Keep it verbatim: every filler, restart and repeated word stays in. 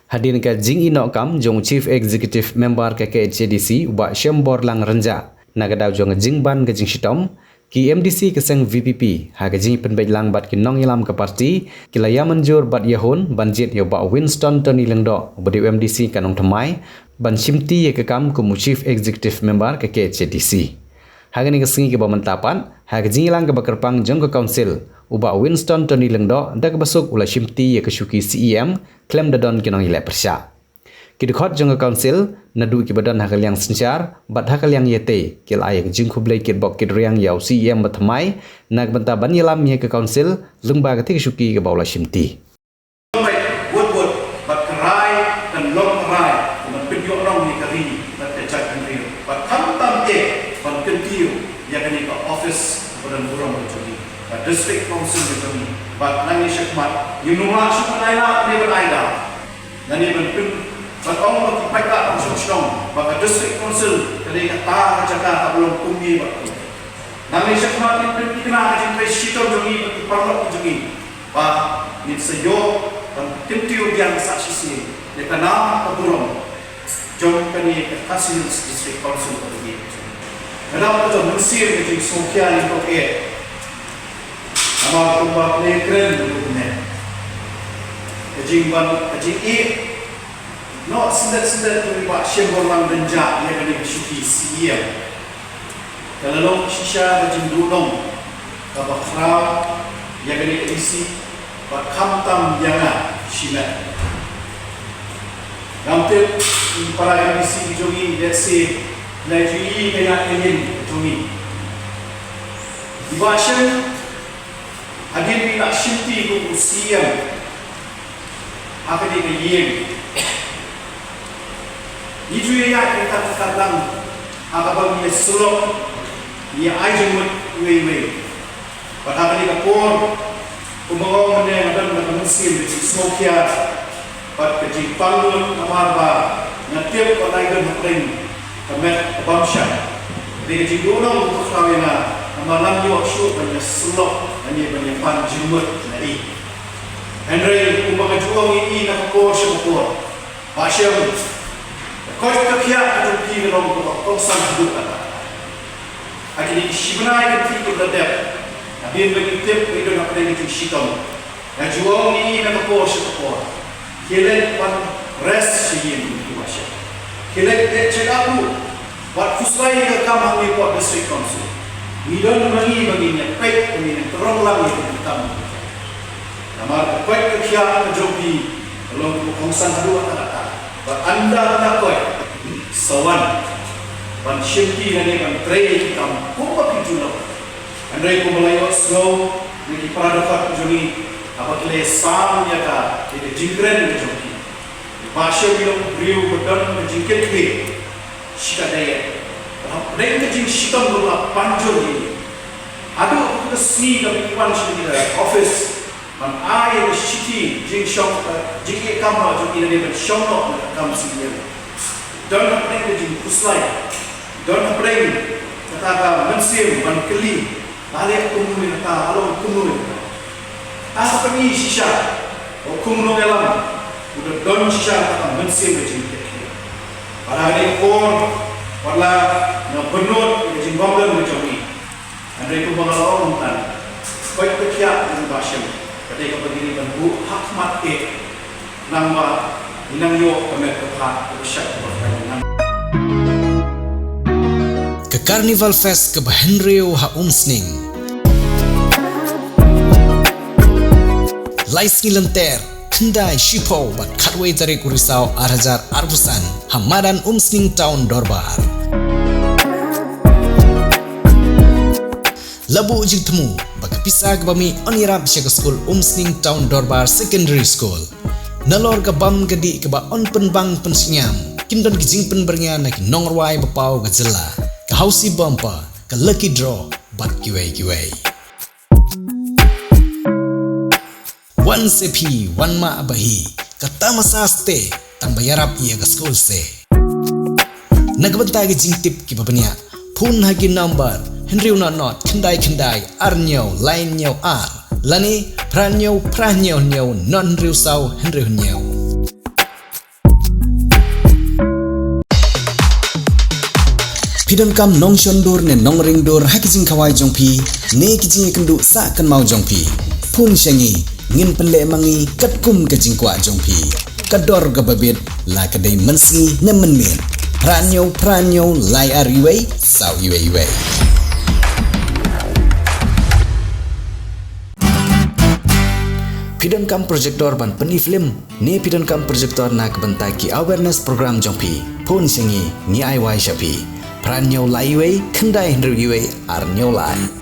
Hadien ka jingïehnoh kam jong u Chief Executive Member ka K H A D C, u Bah Shemborlang Rynjah, na ka daw jong ka jingban ka jingshitom, ki M D C ka seng V P P, ha ka jingpynbeit lang bad ki nongïalam ka party, ki la ïa mynjur bad ïa hun ban jied ïa u Bah Winston Tony Lyngdoh, uba dei u M D C ka Nongthymmai, ban shimti ïa ka kam kum u Chief Executive Member ka K H A D C. Ha kane ka sngi kaba mynta pat, ha ka jingïalang kaba kyrpang jong ka Council, u Bah Winston Tony Lyngdoh, da kaba suk u la shimti ïa ka shuki C E M, khlem da don ki nongïaleh pyrshah. Ki dkhot jong ka Council, naduh kiba don ha ka liang synshar, bad ha ka liang ïathuh, ki la ai ïa ka jingkhublei kitbok kitrwiang ïa u C E M bathymmai, na ka bynta ban ïalam ïa ka Council, lyngba katei ka shuki kaba u la shimti. Wut wut, bad ka rai, kan long ka rai, ka ban pynïoh nong ïa ka ri, bad ka jaitbynriew. Bad khamtam eh, ban kyntiew, ïa kane ka office, ba don burom ka jong ngi. Ka District Council ka jong ngi. Bad nangne shakhmat, ngim lah shuh ban ai lad, ne ban ai daw. Nangne ban pyn, ban ong ba ki paidbah nongshong shnong, ba ka District Council, ka dei kata ka jaka kaba long kumne bad kumne. Nangne shakhmat ngin pynthikna ka jingtrei shitom jong ngi bad ki paralok jong ngi. Ba ngin sa ïoh ban kyntiew biang sa shisien ïa ka nam ka burom jong kane ka Khasi Hills District Council ka jong ngi. Nga dap ka jong mynsiem ka jingsngewkhia ïa ka eh. Namar kumba phi kren ïa ka eh. Ka jingban ka jingïehnoh syndet syndet jong i Bah Shemborlang Rynjah ïa kane ka shuki C E M. Ka la long shisha ka jingduhnong kaba khraw ïa kane ka D C bad khamtam ïa nga shimet. Ngam tip para M D C ki jong ngi, let's say, la ju ïohi ka ïa ka ïing ka jong ngi. Ba shen hadien ba i la shimti kum u C E M ha kane ka ïing. Ngi ju ïa ïaid ryngkat ryngkat lang ha kaba ngi ïa sylloh, ngi ïa ai jingmut iwei iwei. Bad ha kane ka por, kumba nga ong mynne, nga don ka mynsiem ka jingsngewkhia bad ka jingpang lut namar ba nga tip ba la don hapdeng ka met ka bym shai. Ka dei ka jingduhnong kaba khraw ïa nga namar ngam ïoh shuh ban ïa sylloh, ban ïa, ban ïa pan jingmut na i. Hynrei kumba nga ju ong ïa i na ka por sha ka por, Bah Shem, ka koit ka khiah ka jong phi ka long kaba kongsan haduh katta. Ha kine ki shi bnai ki phi ki la dep, hadien ba ngi tip ba i don hapdeng ka jingshitom, nga ju ong ïa i na ka por sha ka por, khie leit ban rest sha ïing, Bah Shem. Khie leit leit check up ruh. Wat phuslai ïa ka kam hangne hapoh District Council. Ngi don ma ngi ba ngin ïa peit, ba ngin ïa tyrong lang ïa ka kam. Namar ka koit ka khiah ka jong phi ka long kaba kongsan haduh katta katta. Bad ynda ka koit, sa wan ban shimti lane ban trei ïa ka kam kumba phi ju long. Hynrei kumba la ïohsngew na ki para dkhot jong ngi haba ki la ïasam ïa ka, ïa ka jingkren ka jong phi, Bah Shem i long u briew ba don ka jingkitkhlieh shikatdei. Bad hapdeng ka jingshitom ba la pan jur ïa ngi, haduh ka sngi kaba i wan sha ngi da office ban ai ïa ka shithi jingshong, eh, jingïeikam ba jong i lane ban shong noh na ka kam C E M. Don hapdeng ka jingkhuslai, don hapdeng kata ka mynsiem ban kylli, la leh kumno ïa kata, la long kumno ïa kata. Nga pyrshang shisha, u kum u nongïalam u da don shisha kata ka mynsiem ka jingkitkhlieh. Bad ha kane ka por, wat la nga bynnud ïa ka jingbymdon ka jong ngi. Hynrei kumba nga la ong mynta, koit ka khiah jong Bah Shem ka dei kaba ngi dei ban buh ha khmat eh. Nangba ngi nang ïoh ka met ka phad kaba shait kaba khlaiñ nang. Ka Carnival Fest kaba hynriew ha Umsning. Lai sngi lynter, khyndai, shiphew bad khatwei tarik u Risaw ar hajar arphew san ha madan Umsning Town Dorbar. La buh jingthmu ba ka pisa kaba mih yn ïarap sha ka skul Umsning Town Dorbar Secondary School. Nalor ka bam ka dih kaba yn pynbang pynshngiam, kin don ki jingpynbyrngia na ki nongrwai ba paw ka jylla, ka Housie Bumper, ka Lucky Draw bad kiwei kiwei. Wan se phi, wan mah ba hi, ka tamasa ste, tang ba ïarap ïa ka skul se. Na ka bynta ki jingtip kiba bniah, phone ha ki number hynriew nod nod khyndai khyndai ar hynñiew lai hynñiew ar, lane phra hynñiew phra hynñiew hynñiew nod hynriew saw hynriew hynñiew. Phi donkam nongshon dur ne nongring dur ha ki jingkhawai jong phi ne ki jingïakynduh sah kynmaw jong phi? Phone sha ngi, ngin pynleh ma ngi katkum ka jingkwah jong phi. Ka dor kaba bit, la ka dei mynsngi ne mynmiet. Phra hynñiew phra hynñiew lai ar wei saw wei wei. Phi donkam projector ban pyni film ne phi donkam projector na ka bynta ki awareness program jong phi? Phone sha ngi, ngi ai wai sha phi. Phra hynñiew lai wei khyndai hynriew wei ar hynñiew lai.